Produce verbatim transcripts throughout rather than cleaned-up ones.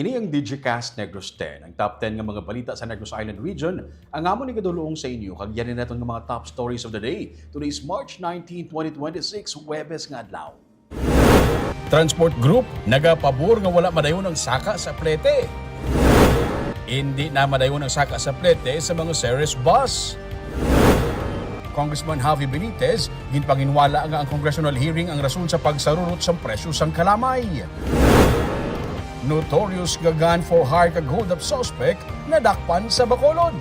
Ini ang Digicast Negros ten, ang top ten nga mga balita sa Negros Island Region, ang amon igadulong sa inyo, kag yari naton nga mga top stories of the day. Today is March nineteen, twenty twenty-six, Huwebes nga adlaw. Transport Group nagapabor nga wala madayon ang saka sa plete. Hindi na madayon ang saka sa plete sa mga Ceres bus. Congressman Javi Benitez ginpanginwala nga ang congressional hearing ang rason sa pagsarurot sang presyo sang kalamay. Notorious nga gun for hire kag hold-up suspect nadakpan sa Bacolod.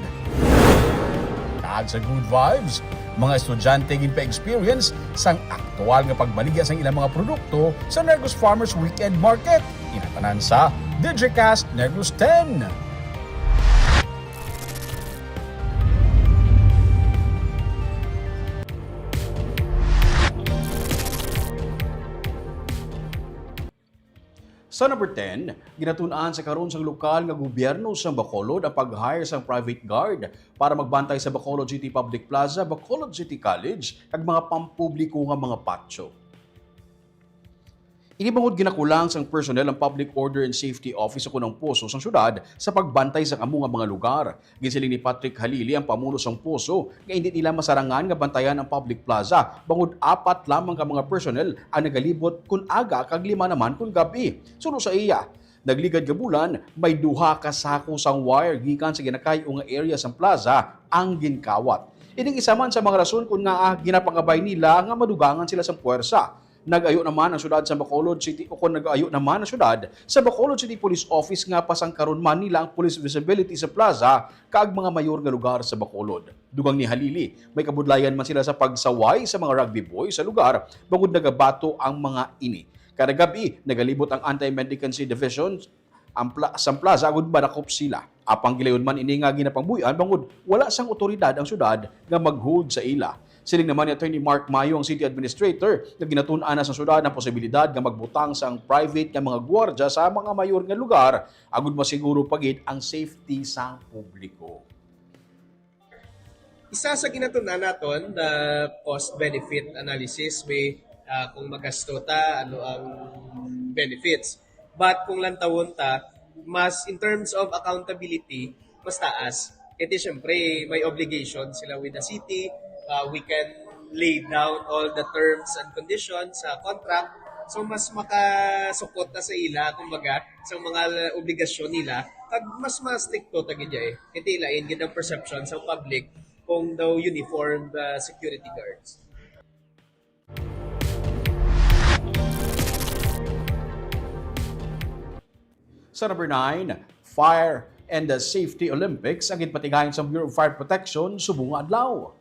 Kag sa Good Vibes, mga estudyante ginpa-experience sang aktual nga pagbaligya sang ilang mga produkto sa Negros Farmers Weekend Market. Inatanan sa Digicast Negros ten. Sa number ten, ginatun-an sa karon sang lokal nga gobyerno sa Bacolod ang pag-hire sang private guard para magbantay sa Bacolod City Public Plaza, Bacolod City College, kag mga pampubliko nga mga patio. Ini bangod ginakulang sang personnel ang Public Order and Safety Office ukon ang POSO sang syudad sa pagbantay sa amo nga mga lugar. Ginsiling ni Patrick Halili, ang pamuno sang POSO, nga indi nila masarangan nga bantayan ang public plaza, bangod apat lamang ka mga personnel ang nagalibot kon aga kag lima naman kon gab-i. Suno sa iya, nagligad nga bulan, may duha ka sako sang wire gikan sa ginakay-o nga area sang plaza ang ginkawat. Ining isa man sa mga rason kon ngaa ginapangabay nila nga madugangan sila sang puwersa. Nag-ayo naman ang siyudad sa Bacolod City, o kon nag-ayo naman ang siyudad sa Bacolod City Police Office nga pasangkaron man nila ang police visibility sa plaza kag mga mayor nga lugar sa Bacolod. Dugang ni Halili, may kabudlayan man sila sa pagsaway sa mga rugby boys sa lugar bangod nagabato ang mga ini. Kada gab-i, nagalibot ang Anti-Mendicancy Division ang pla-, sang plaza agud madakop sila. Apang gilayon man ini nga ginapangbuy-an bangod wala sang awtoridad ang siyudad nga mag-hold sa ila. Siling naman ni Attorney Mark Mayo, ang city administrator, nga ginatun-an na sang siyudad ang posibilidad nga magbutang sang private nga mga gwardya sa mga mayor nga lugar agud masiguro pa gid ang safety sang publiko. Isa sa ginatun-an naton, the cost benefit analysis, may, ah, kung magasto ta, ano ang benefits. But kung lantawon ta, mas in terms of accountability, mas taas. Kasi syempre, may obligation sila with the city. Ah, we can lay down all the terms and conditions sa contract. So, mas makasukot na sa ila, kumbaga, sa mga obligasyon nila. Kag mas mastrikto ta gid eh. Kasi lain gid ang perception sa public kung daw uniformed, ah, security guards. Sa number nine, Fire and the Safety Olympics ang ginpatigayon sa Bureau of Fire Protection subong nga adlaw.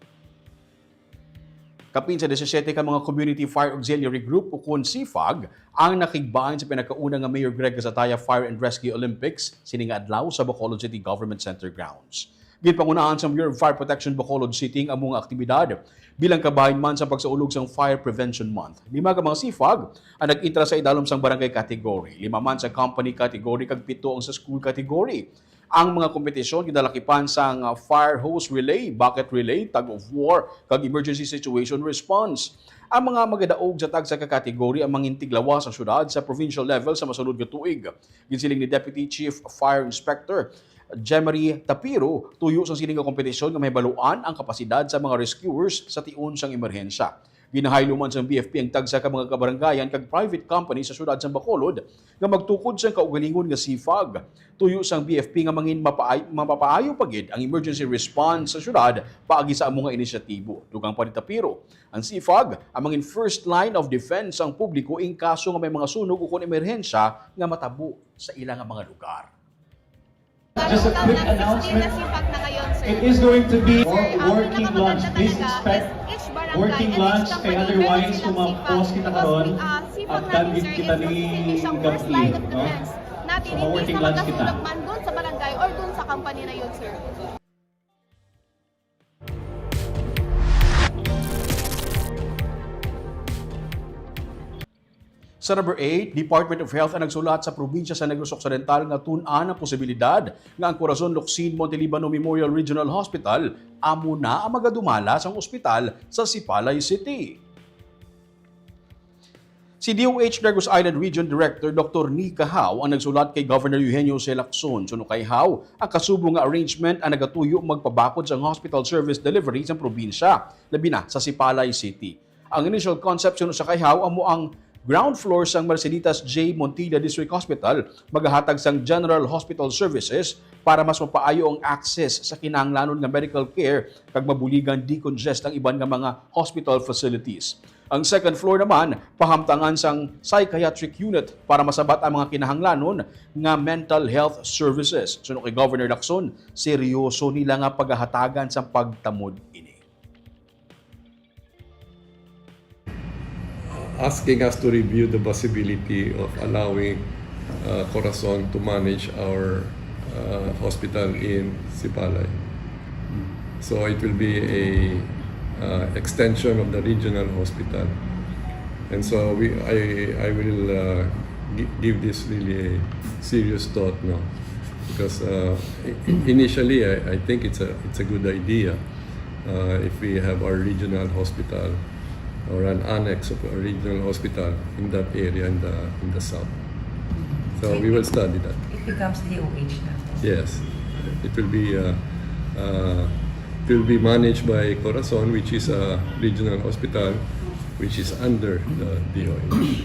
Kapin sa disisiete ka mga Community Fire Auxiliary Group, ukon CFAG, ang nakigbahin sa pinakauna nga Mayor Greg Casataya Fire and Rescue Olympics sini nga adlaw sa Bacolod City Government Center grounds. Ginpangunahan sang Bureau of Fire Protection Bacolod City ang amo nga aktibidad bilang kabahin man sa pagsaulog sang Fire Prevention Month. Lima ka mga CFAG ang nag-entra sa idalom sang barangay category, lima man sa company category, kag pito ang sa school category. Ang mga kompetisyon ginalakipan sang, ah, fire hose relay, bucket relay, tug of war, kag emergency situation response. Ang mga magadaog sa tagsa ka category ang mangintiglawas sa syudad sa provincial level sa masunod nga tuig. Ginsiling ni Deputy Chief Fire Inspector Jemery Tapiro, tuyo sang sini nga kompetisyon nga mahibaluan ang kapasidad sa mga rescuers sa tion sang emerhensya. Ginahaylo man sang B F P ang tagsa ka mga kabarangayan kag private company sa siyudad sang Bacolod nga magtukod sang kaugalingon nga CFAG. Tuyo sang B F P nga mangin mapaay-, mapapaayo pa gid ang emergency response sa siyudad paagi sa amo nga inisyatibo. Dugang pa ni Tapiro, ang CFAG ang mangin first line of defense sang publiko in kaso nga may mga sunog ukon emerhensya nga matabo sa ila nga mga lugar. Just a quick announcement. It is going to be working lunch. Please expect working lunch, kay otherwise, kung ma-pause kita karon, agdan gid kita ni gab-i, no? So, ma-working lunch kita. Sa barangay or dun sa company na yun, sir. Sa number eight, Department of Health ang nagsulat sa probinsya sa Negros Occidental nga tun-an ang posibilidad nga ang Corazon Locsin Montelibano Memorial Regional Hospital amo na ang magadumala sang ospital sa Sipalay City. Si D O H Negros Island Region Director Doktor Nika Hao ang nagsulat kay Governor Eugenio C. Lacson. Suno kay Hao, ang kasubo nga arrangement ang nagatuyo magpabakod sang hospital service delivery sa probinsya, labi na sa Sipalay City. Ang initial concept suno sa kay Hao amo ang ground floor sang Merceditas J. Montilla District Hospital, magahatag sang general hospital services para mas mapaayo ang access sa kinahanglanon nga medical care kag mabuligan decongest ang iban nga mga hospital facilities. Ang second floor naman, pahamtangan sang psychiatric unit para masabat ang mga kinahanglanon nga mental health services. Suno kay Governor Lacson, seryoso nila nga pagahatagan sang pagtamod ini. Asking us to review the possibility of allowing uh, Corazon to manage our uh, hospital in Sipalay. So it will be a uh, extension of the regional hospital. And so we, I, I will uh, gi- give this really a serious thought, no? Because uh, i- initially, I, I think it's a it's a good idea uh, if we have our regional hospital or an annex of a regional hospital in that area in the in the south. So we will study that. It becomes D O H na. Yes, it will be uh, uh, it will be managed by Corazon, which is a regional hospital, which is under the D O H.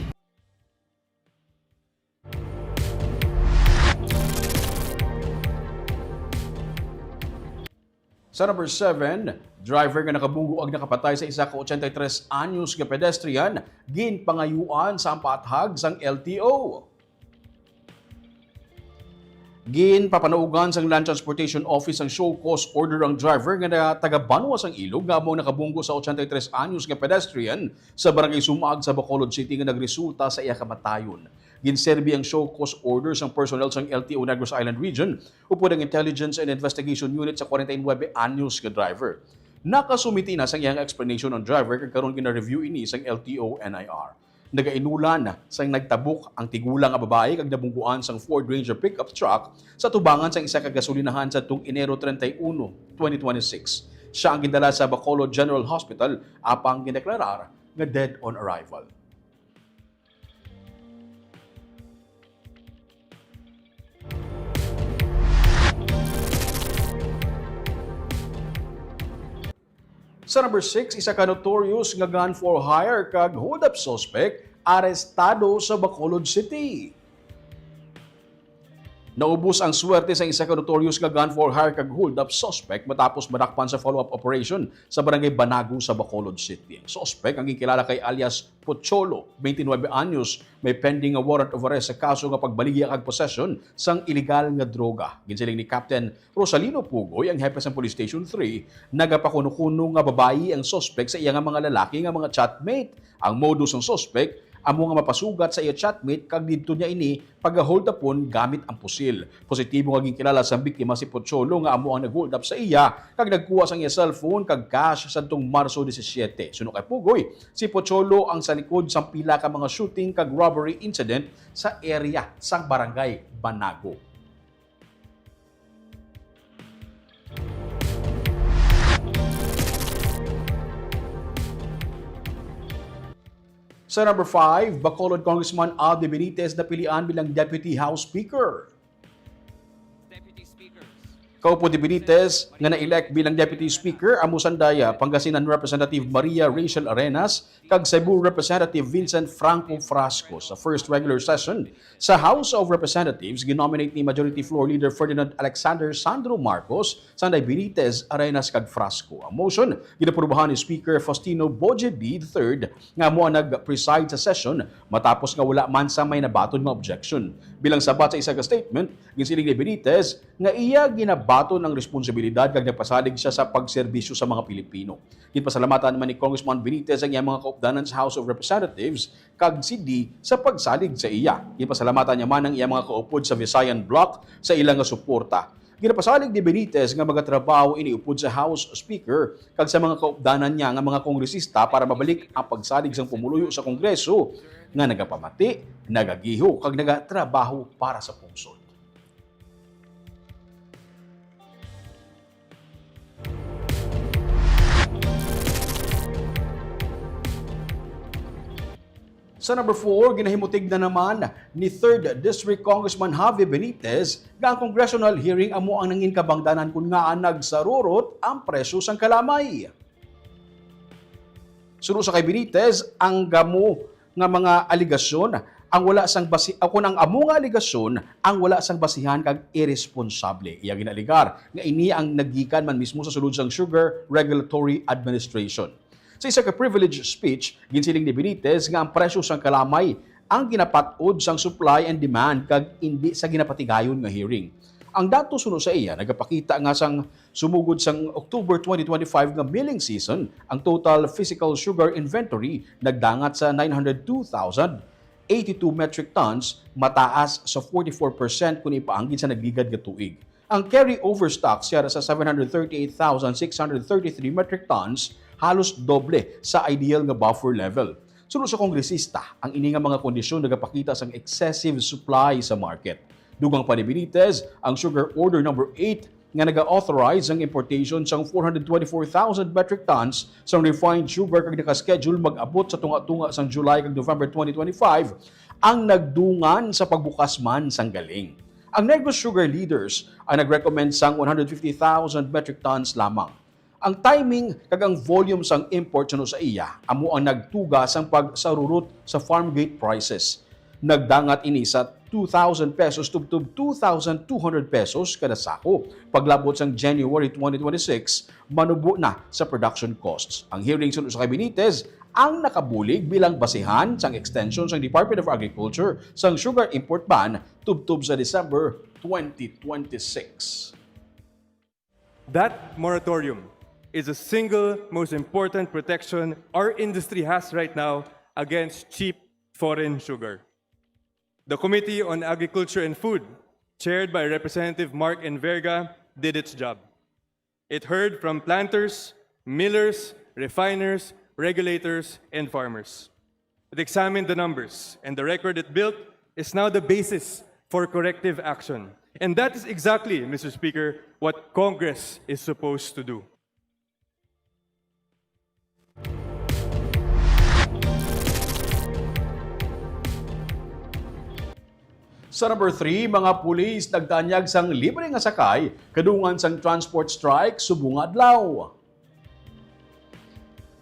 Sa number seven, driver nga nakabunggo ag nakapatay sa isa ka ochenta y tres anyos nga pedestrian, ginpangayuan sa ampaathag sang L T O. Ginpapanaugan sang Land Transportation Office ang show cause order ang driver nga na taga Banwa sang Ilog nga amo nakabunggo sa ochenta y tres anyos nga pedestrian sa Barangay Sumaag sa Bacolod City nga nagresulta sa iya kamatayon. Ginserbi ang show cause order sang personnel sang L T O Negros Island Region upod ang Intelligence and Investigation Unit sa kwarenta y nuebe anyos nga driver. Nakasumiti na sang iyang explanation ang driver kag karon gina-review ini sang L T O N I R. Nagainulan sang nagtabok ang tigulang nga babayi kag nabungguan sang Ford Ranger pickup truck sa tubangan sang isa ka gasolinahan sadtong Enero treinta y uno, twenty twenty-six. Siya ang gindala sa Bacolod General Hospital apang gindeklarar nga dead on arrival. Sa number six, isa ka notorious nga gun for hire kag hold-up suspect arestado sa Bacolod City. Naubos ang swerte sa isa ka notorious nga gun for hire kag hold-up suspect matapos madakpan sa follow-up operation sa Barangay Banago sa Bacolod City. Ang suspect ang ginkilala kay alias Pocholo, twenty-nine anyos, may pending nga warrant of arrest sa kaso nga pagbaligya kag possession sang iligal nga droga. Ginsiling ni Captain Rosalino Pugoy, ang hepe sang Police Station three, nagapakuno-kuno nga babayi ang suspect sa iya nga mga lalaki nga mga chatmate. Ang modus sang suspect amo nga mapasugat sa iya chatmate kag didto niya ini pagahold-upon gamit ang pusil. Positibo nga ginkilala sang biktima si Pocholo nga amo ang nag-hold up sa iya kag nagkuha sang iya cellphone kag cash sadtong Marso disisiete. Suno kay Pugoy, si Pocholo ang sa likod sang pila ka mga shooting kag robbery incident sa area sang Barangay Banago. Sa number five, Bacolod Congressman Aldi Benitez napilian bilang Deputy House Speaker. Deputy Speaker. Kaupod ni Benitez nga na-elect bilang Deputy Speaker amo sanday Pangasinan Representative Maria Rachel Arenas kag Cebu Representative Vincent Franco Frasco. Sa first regular session sa House of Representatives, ginominate ni Majority Floor Leader Ferdinand Alexander Sandro Marcos sanday Benitez, Arenas kag Frasco. Ang motion ginaprubahan ni Speaker Faustino Boje D the third nga amo ang nag-preside sa session matapos nga wala man sang may nabaton nga objection. Bilang sabat sa isa ka statement, ginsiling ni Benitez nga iya ginabaton ang responsibilidad kag nagpasalig siya sa pagserbisyo sa mga Pilipino. Ginpasalamatan man ni Congressman Benitez ang iyang mga kaupdanan sa House of Representatives kag si D sa pagsalig sa iya. Ginpasalamatan niya man ang iyang mga kaupod sa Visayan Bloc sa ila nga suporta. Ginapasalig ni Benitez nga magatrabaho ini upod sa House Speaker kag sa mga kaupdanan niya nga mga kongresista para mabalik ang pagsalig sang pumuluyo sa Kongreso nga nagapamati, nagagiho, kag nagatrabaho para sa pungsod. Sa number four, ginahimutig na naman ni Third District Congressman Javi Benitez nga ang congressional hearing amo ang nangin kabangdanan kun ngaa nagsarurot ang presyo sang kalamay. Suno sa kay Benitez, ang gamo nga mga alegasyon ang wala sang basi-, o kun ang amo nga alegasyon ang wala sang basihan kag iresponsable. Iya ginalegar nga ini ang naggikan man mismo sa sulod sang Sugar Regulatory Administration. Sa isa ka privilege speech, ginsiling ni Benitez nga ang presyo sang kalamay ang ginapat-od sang supply and demand kag indi sa ginapatigayon nga hearing. Ang datos suno sa iya nagapakita nga sang sumugod sang October twenty twenty-five nga milling season, ang total physical sugar inventory nagdangat sa nine hundred two thousand eighty-two metric tons, mataas sa forty-four percent kun ipaanggid sa nagligad nga tuig. Ang carryover stocks yara sa seven hundred thirty-eight thousand six hundred thirty-three metric tons, halos doble sa ideal nga buffer level. Suno sa kongresista, ang ini nga mga kondisyon nagapakita sang excessive supply sa market. Dugang pa ni Benitez, ang Sugar Order Number Eight nga naga-authorize ang importation sang four hundred twenty-four thousand metric tons sang refined sugar kag naka-schedule mag-abot sa tunga-tunga sang July kag November twenty twenty-five ang nagdungan sa pagbukas man sang galing. Ang Negros Sugar Leaders ang nag-recommend sang one hundred fifty thousand metric tons lamang. Ang timing kag ang volume sang import suno sa iya amo ang nagtuga sang pagsarurot sa farm gate prices. Nagdangat ini sa two thousand pesos tubtob two thousand two hundred pesos kada sako. Paglabot sang January twenty twenty-six, manubo na sa production costs. Ang hearing suno sa kay Benitez ang nakabulig bilang basihan sang extension sang Department of Agriculture sang sugar import ban tubtob sa December twenty twenty-six. That moratorium is the single most important protection our industry has right now against cheap foreign sugar. The Committee on Agriculture and Food, chaired by Representative Mark Enverga, did its job. It heard from planters, millers, refiners, regulators, and farmers. It examined the numbers, and the record it built is now the basis for corrective action. And that is exactly, Mister Speaker, what Congress is supposed to do. Sa number three, mga pulis nagtanyag sang libre nga sakay kadungan sang transport strike subong nga adlaw.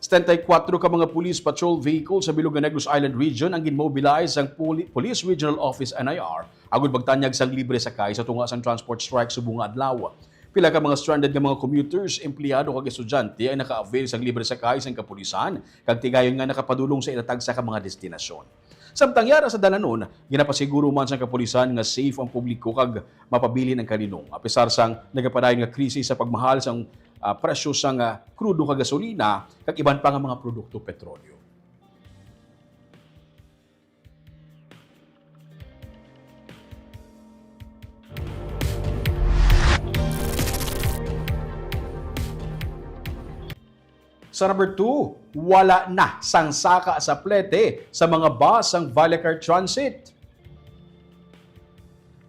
Setenta y kuatro ka mga police patrol vehicle sa bilog nga Negros Island Region ang ginmobilize sang Poli-, Police Regional Office, N I R, agud magtanyag sang libre sakay sa tunga sang transport strike subong nga adlaw. Pila ka mga stranded nga mga commuters, empleyado kag estudyante ang naka-avail sang libre sakay sang kapulisan kag tigayon nga nakapadulong sa ila tagsa ka mga destinasyon. Samtang yara sa dalanon, ginapasiguro man sang kapulisan nga safe ang publiko kag mapabilin ang kalinong, apisar sang nagapadayon nga krisis sa pagmahal sang, ah, presyo sang, ah, krudo kag gasolina kag iban pa nga mga produkto petrolyo. Sa number two, wala na sang saka sa plete sa mga bus sang Villacar Transit.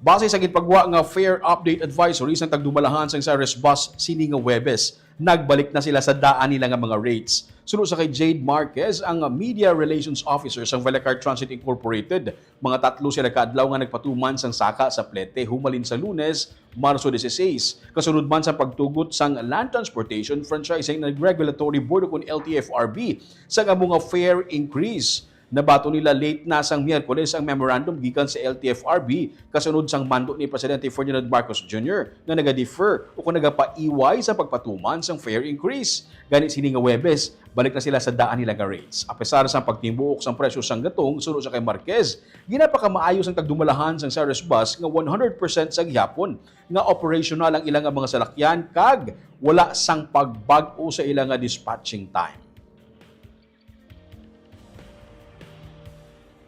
Base sa ginpagwa nga fare update advisory sang tagdumalahan sang Cyrus Bus sini nga Huwebes, nagbalik na sila sa daan nila nga mga rates. Suno sa kay Jade Marquez, ang Media Relations Officer sang Villacar Transit Incorporated, mga tatlo sila ka adlaw nga nagpatuman sang saka sa plete humalin sa Lunes, Marso dieciséis, kasunod man sa pagtugot sang Land Transportation Franchising and Regulatory Board o kun L T F R B sa amo nga fare increase. Nabaton nila late na sang Miyerkules ang memorandum gikan sa L T F R B kasunod sang mando ni Presidente Ferdinand Marcos Junior nga naga-defer o kun nagapaiway sa pagpatuman sang fare increase. Gani sini nga Huwebes, balik na sila sa daan nila nga rates. Apesar sang pagtimuok sang presyo sang gatong, suno sa kay Marquez, ginapakamaayo sang tagdumalahan sang Cyrus Bus nga one hundred percent sa gihapon nga operational ang ila nga mga salakyan kag wala sang pagbag-o sa ila nga dispatching time.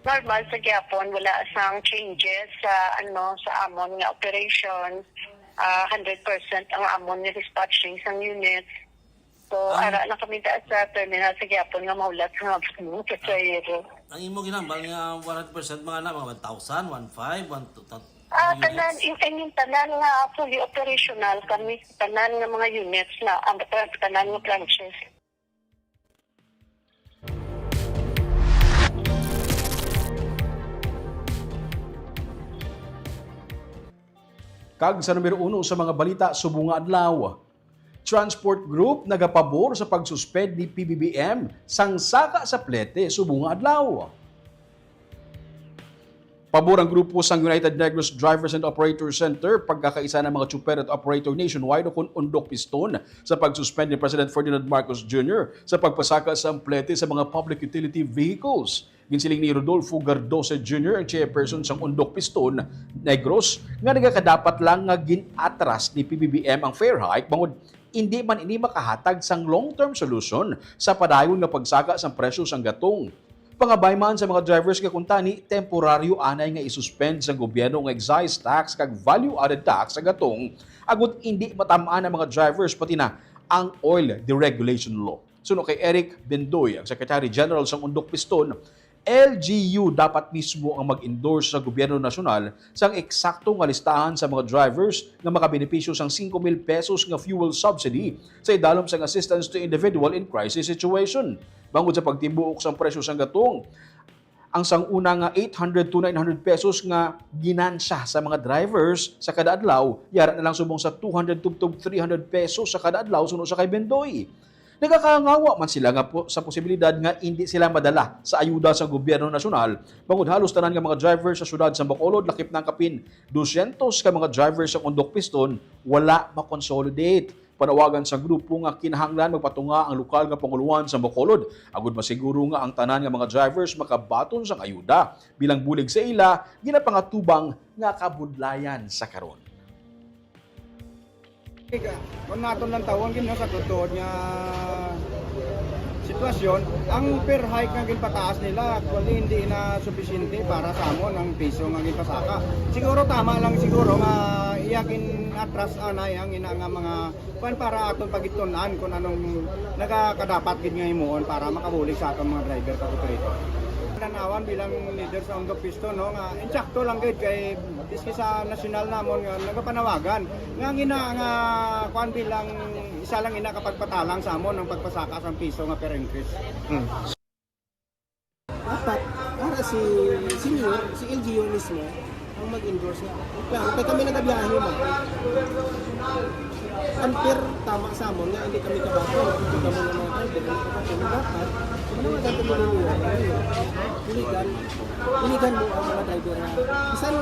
Normal sa gihapon, wala sang changes sa, ano, sa amon nga operation. Ah, hundred percent ang amon nga dispatching sang unit. So, ara lang kami ta sa terminal sa gihapon nga mahulat sa mga pasahero. Ang imo ginambal nga one hundred percent, mga na, mga one thousand, one five, one two, Ah, tanan, yung inyong tanan nga fully operational kami, tanan nga mga units na, ang tanan nga branches. Kag sa numero uno sa mga balita subong nga adlaw, Transport Group nagapabor sa pag-suspend ni P B B M sang saka sa plete subong nga adlaw. Pabor ang grupo sang United Negros Drivers and Operators Center, pagkakaisa ng mga tsuper at operator nationwide o kun Undok Piston, sa pag-suspend ni President Ferdinand Marcos Junior sa pagpasaka sang plete sa mga public utility vehicles. Ginsiling ni Rodolfo Gardosa Junior, ang chairperson sang Undok Piston Negros, nga nagakadapat lang nga gin-atras ni P B B M ang fare hike bangod indi man ini makahatag sang long-term solution sa padayon nga pagsaka sang presyo sang gatong. Pangabay man sa mga drivers nga kuntani, temporaryo anay nga isuspend sa gobyerno ang excise tax kag value-added tax sa gatong, agud indi matam-an ang mga drivers pati na ang oil deregulation law. Suno kay Eric Bendoy, ang Secretary General sang Undok Piston, L G U dapat mismo ang mag-endorse sa gobyerno nasyonal sang eksakto nga listahan sa mga drivers nga makabenepisyo sang singko mil pesos nga fuel subsidy sa idalom sang assistance to individual in crisis situation. Bangod sa pagtibuok sang presyo sang gatong, ang sang una nga eight hundred to nine hundred pesos nga ginansya sa mga drivers sa kada adlaw, yara na lang subong sa two hundred tubtob three hundred pesos sa kada adlaw, suno sa kay Bendoy. Nagakahangawa man sila nga po, sa posibilidad nga indi sila madala sa ayuda sa gobyerno nasyonal, bangod halos tanan nga mga driver sa syudad sa Bacolod, lakip na ang kapin dusyentos ka mga driver sa Undok Piston, wala makonsolidate. Panawagan sa grupo nga kinahanglan magpatunga ang lokal nga pangulohan sa Bacolod, agud masiguro nga ang tanan nga mga drivers makabaton sang ayuda bilang bulig sa ila ginapangatubang nga kabudlayan sa karon. Kung naton lang tawon gid, no, sa tuod nga sitwasyon, ang fare hike nga ginpataas nila, actually, hindi na sufisyente para sa amon ang piso nga ginpasaka. Siguro tama lang siguro nga iya gin-atras anay ang ina nga mga kuan para aton pagitun-an kung anong nagakadapat gid nga himuon para makabulig sa aton mga driver kag operator. Tanawan bilang leader sa Undok Piston, no, nga insakto lang gid kay diski sa nasyonal namon nga nagapanawagan nga ang ina nga kuan bilang isa lang ina kapagpatalang sa amon ang pagpasaka sang piso nga fare increase. Dapat para si senior, si L G U mismo ang mag-endorse nga. Klaro, kay kami nagabiyahe mo. Ang per tama sa amon nga hindi kami kabato, hindi kami na mga driver, hindi kabato. Dapat, ano nga ganito mo ninyo? Buligan, buligan mo ang mga driver na. Bisan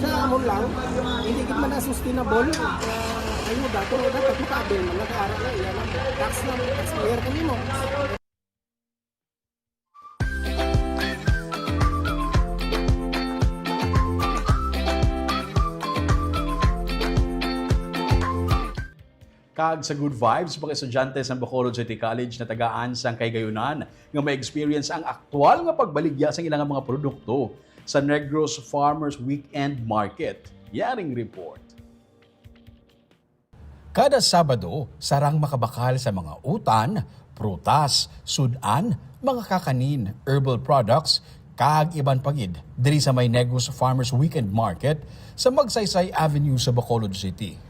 sa amon lang, hindi gid man na sustainable. Ayun, dato, dapat maka-avail man, nag-aaral na, iyan ang tax na, taxpayer kami mo. Kag sa good vibes, mga estudyante sa Bacolod City College natagaan sang kahigayunan nga ma-experience ang aktual nga pagbaligya sa ilang mga produkto sa Negros Farmers Weekend Market. Yaring report. Kada Sabado, sarang makabakal sa mga utan, prutas, sud-an, mga kakanin, herbal products, kag iban pa gid diri sa may Negros Farmers Weekend Market sa Magsaysay Avenue sa Bacolod City.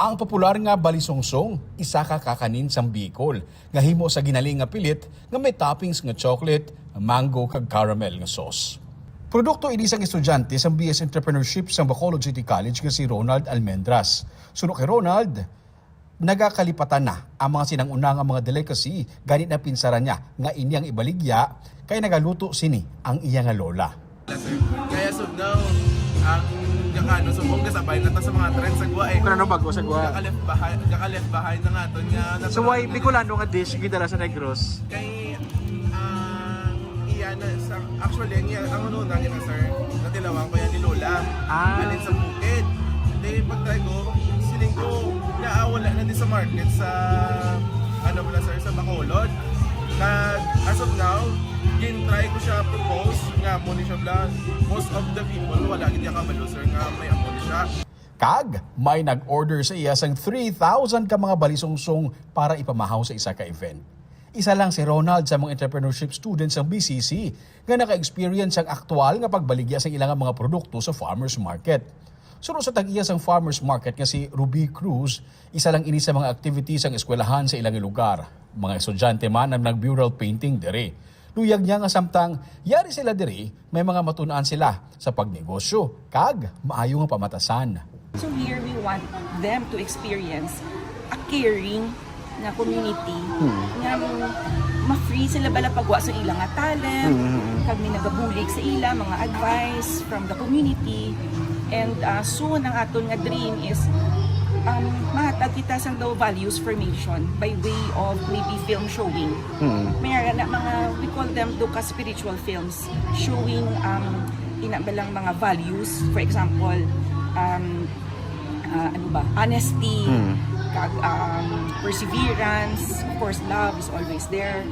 Ang popular nga balisungsong, isa ka kakanin sang Bicol nga himo sa ginali nga pilit nga may toppings nga chocolate, mango, kag caramel nga sauce. Produkto ini sang estudyante sang B S Entrepreneurship sang Bacolod City College nga si Ronald Almendras. Suno kay Ronald, nagakalipatan na ang mga sinang-una nga mga delicacy, gani napinsaran niya nga ini ang ibaligya kay nagaluto sini ang iya nga lola. Kaya so now, ang gakano, so kung kasabay na ta sa mga trends sa Guwa eh. Kung ano bago sa Guwa? Gaka-left behind, gaka-left behind na nga to niya. So why Bicolano nga dish gidala sa Negros? Kay, ah, iya na sa, actually, ang iya, ang una na gina, sir, natilawan ko yan ni Lola. Ah. Alin sa bukid. Then, pag-try ko, siling ko, na ah, wala na din sa market sa, ano pala, sir, sa Bacolod. Kag, as of now, gin-try ko siya propose nga amo ni siya bla. Most of the people, wala gid niya kabalo, sir, nga may amo ni siya. Kag may nag-order sa iya sang three thousand ka mga balisungsong para ipamahaw sa isa ka event. Isa lang si Ronald sa mga entrepreneurship students sang B C C nga naka-experience sang aktual nga pagbaligya sa ilang mga produkto sa farmers market. Suno sa tag-iya sang farmers market nga si Ruby Cruz, isa lang ini sa mga activities sang eskwelahan sa ilang lugar. Mga estudyante man ang nag-mural painting diri. Luyag niya nga samtang yari sila diri, may mga matun-an sila sa pagnegosyo kag maayo nga pamatasan. So here we want them to experience a caring nga community nga ma-free sila bala pagwa sa ila nga talent, kag may nagabulig sa ila, mga advice from the community. And uh, soon, ang aton nga dream is um, mahatag kita sang daw values formation by way of maybe film showing. May ara na mga, we call them Duka spiritual films, showing um, ina ba lang mga values, for example, um, ah, ano ba, honesty, kag um, perseverance, of course, love is always there,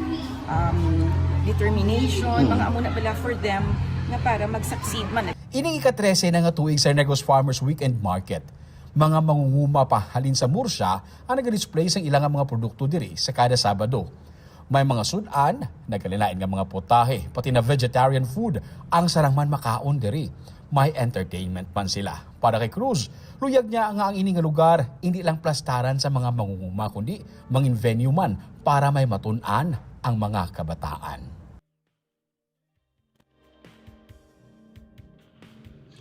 um, determination, mga amo na bala for them na para mag-succeed man. Ining ika-trese na nga tuig sa Negros Farmers Weekend Market, mga mangunguma pa halin sa Murcia ang nag-display sang ila nga mga produkto diri sa kada Sabado. May mga sud-an, nagkalain-lain nga mga putahe, pati na vegetarian food ang sarang man makaon diri. May entertainment man sila. Para kay Cruz, luyag niya nga ang ini nga lugar hindi lang plastaran sa mga mangunguma, kundi mangin venue man para may matun-an ang mga kabataan.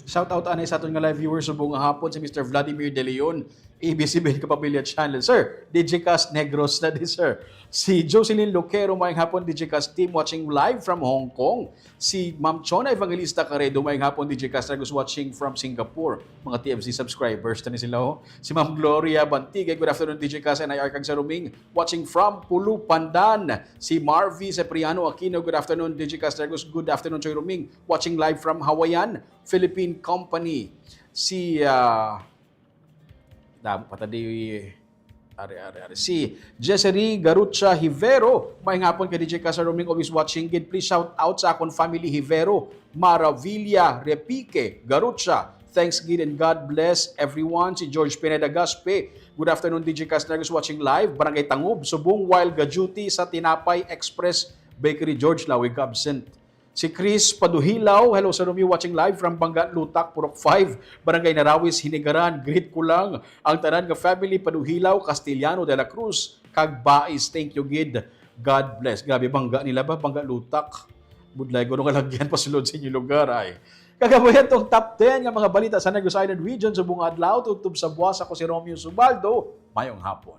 Shout out anay sa aton nga live viewers subong nga hapon, si Mister Vladimir De Leon, A B C-B N Kapamilya Channel. Sir, Digicast Negros na di, sir. Si Jocelyn Loquero, maayong hapon, Digicast team, watching live from Hong Kong. Si Ma'am Chona Evangelista Caredo, maayong hapon, Digicast Negros, watching from Singapore. Mga T F C subscribers na ni sila, oh. Si Ma'am Gloria Bantigue, good afternoon, Digicast and I R kag sa Ruming, watching from Pulu, Pandan. Si Marvy Cipriano Aquino, good afternoon, Digicast Negros. Good afternoon, Choy Ruming, watching live from Hawaiian Philippine Company. Si, ah, damo pa ta di, ari, ari, ari. Si Jessery Garucha Hivero, maayong hapon kay Digicast Ruming, always watching gid. Please shout out sa akon family Hivero, Maravilla, Repique, Garucha. Thanks gid and God bless everyone. Si George Pineda Gaspe, good afternoon, Digicast Negros, watching live, Barangay Tangub, Subong, while ga-duty sa Tinapay Express Bakery. George, lawig ka absent. Si Chris Paduhilaw, hello sa Romeo, watching live from Bangga Lutak, Purok five, Barangay Narawis, Hinigaran. Greet ko lang ang tanan nga family Paduhilaw, Castellano, De La Cruz, kag Bais. Thank you gid. God bless. Grabe, bangga nila ba? Bangga Lutak. Budlay ko nung alagyan pa sulod sa inyong lugar ay. Kagabayan tong top ten nga mga balita sa Negros Island Region subong adlaw, tubtob sa buwas. Ako si Romeo Subaldo. Mayong hapon.